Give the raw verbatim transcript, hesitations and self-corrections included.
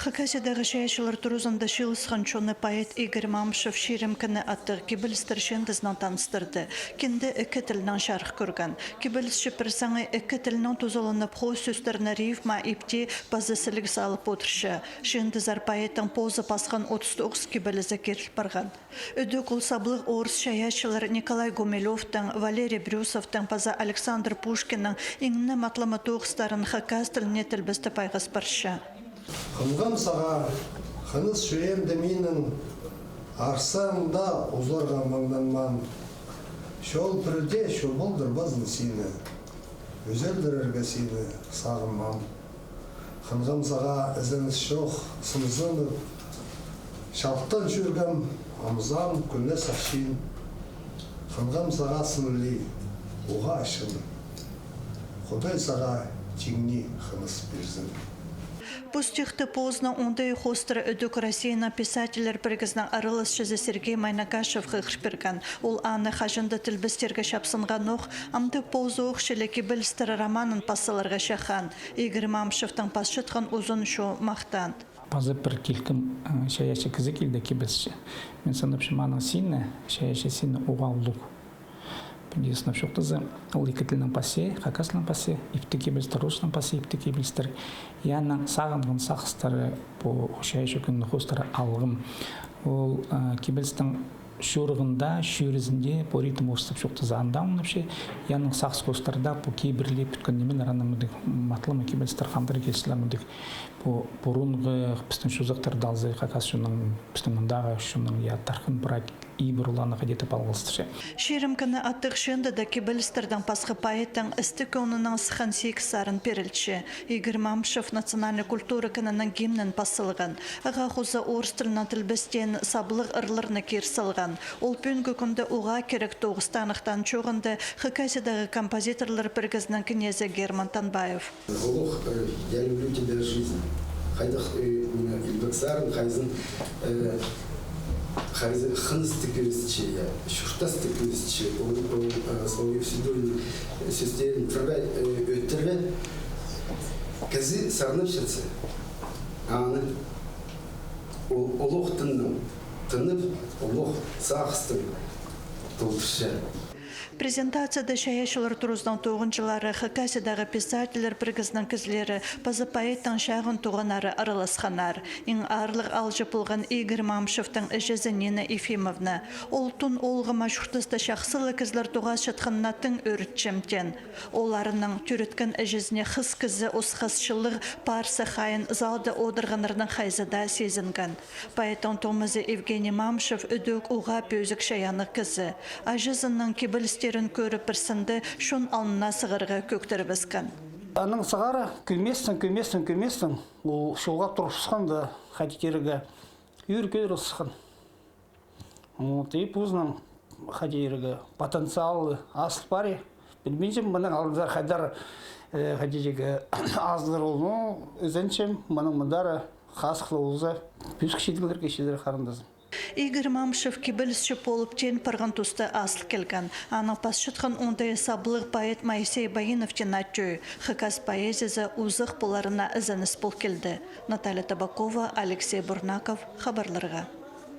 Хакасиядағы чайаачылар туразында чыылысхан чонны поэт Игорь Мамышев «Чирім кіні» аттығ кибелістер чыындызынаң таныстырды. Кинде ікі тілнең чарых кӧрген. Кибелісчі пір саңай ікі тілнең тузаланып, хоос сӧстеріне рифма, ипти паза сіліг салып одырча. Чыындызар поэттің позы пасхан отыс тоғыс кибелізі киріл парған. Ідӧк ол саблығ орыс чайаачылар Николай Гумилёвтың, Валерий Брюсовтың паза Александр Пушкиннің иңні матлама тоғыстарын хакас тіліне тілбестеп айғас парча. Хынғам сағаа, хыныс чӱреем дее минің, арсаң даа узарға маңнанмаам. Чол пірде чобылдырбазын сині, ӱзелдірерге сині сағынмаам. Хынғам сағаа ізеніс чох, сынзынып, чалтан чӧргем, амзаам кӱннең сах чыын. Хынғам сағаа сынлығ, уғаа чыын. Худай сағаа тиңнең хыныс пирзін. Пу стихті позының оңдайы хоостыра ідӧк Россияның писательлер пірігізінің араласчызы Сергей Майнагашев хығыр пирген. Ол аны хаҷан даа тілбестерге чапсынғанох, амды позы ох чіли «Кибелістер» романын пас саларға чахаан. Игорь Мамышевтің пасчатхан узун чоо махтаан. Пазы пір килкім, э, чайаачы кізі килді, кибелісчі. Мин санапчам, аның сині, чайаачы сині уғаа улуғ. Пу ниме сынап чоохтаза, ол ікі тілнең пасча, хакас тілнең пасча, ипти кибелістер, орыс тілнең пасча, ипти кибелістер. И аның сағынған сағыстары, пу чайаачы кӱннің хоостыра алғым. Ол, э, кибелістің чорығында, чӱрезінде пу ритм орыстап чоохтаза, анда оңнапча, и аның сағыс хоостарда пу кибірли пӱткен нимелер, анаң мындағ матлама кибелістер хандыр килчелер, мындағ пу пурунғы пістің чозахтарны алза, хакас чонның, пістің мындағы чонның, я, тархын прай ибіре оларны хайди-да палғалыстырча. «Чирім кіні» аттығ чыындыда кибелістердең пасха поэттің істі кӧңнінең сыххан сигіс сарын пирілче. Игорь Мамышев национальнай культура кінінің гимнін пас салған. Ағаа хоза орыс тілінең тілбестеен саблығ ырларны кир салған. Ол пӱӱнгі кӱнде уғаа кирек тоғыс. Таныхтаан чооғында Хакасиядағы композиторлар пірігізінің кнезі Герман Танбаев. Олох, э, «Я люблю тебя, жизнь». Хайдағ, э, мына Илбек Сарин хайзын, э, хайзы хыныстығ кӧрізче, я, чуртастығ кӧрізче, ол, ол, э, Соловьев Седой, э, сӧстерін пірбай, э, ӧттірбе, кізі сарнапчатса, аны ол олох тынның, тынып, олох сағыстың толдырча. Презентацияда чайаачылар туразының тоғынҷылары, Хакасиядағы писательлер пірігізінің кізілері паза поэттің чағын туғаннары араласханнар. Иң аарлығ аалҷы полған Игорь Мамышевтің іҷезі Нина Ефимовна. Ол тун оолғыма чуртаста чахсы ла кізілер тоғасчатханына тың ӧрінчем теен. Оларның тӧреткен іҷезіне хыс кізі осхас чылығ парса хайын залда одырғаннарның хайзы даа сизінген. Поэттің туңмазы Евгений Мамышев ідӧк уғаа пӧзік чайааннығ кізі. Аҷазының кибелістерін кӧріп, пірсінде чон алнына сығарға кӧктірібіскен. Анаң сығара кӧместің, кӧместің, кӧместің, ол чолға турыбысханда, хайди тирге, ӱр кӧдірібіскен. Вот, и позының, хайди тирге, потенциалы азыл парир. Пілбинчем, мының алынзар хайдар, э, хайди тирге, азылар ол, но, ізенчем, мының мындар хазых ла полза, пӧзік чидіглерге читер харындазым. Игорь Мамышев кибелісчі полып теен парған туста азыл килген. Аның пасчатхан оңдайы саблығ поэт Моисей Баиновтең аттығ. Хакас поэзиязы узах поларына ізеніс пол килді. Наталья Табакова, Алексей Бурнаков, хабарларға.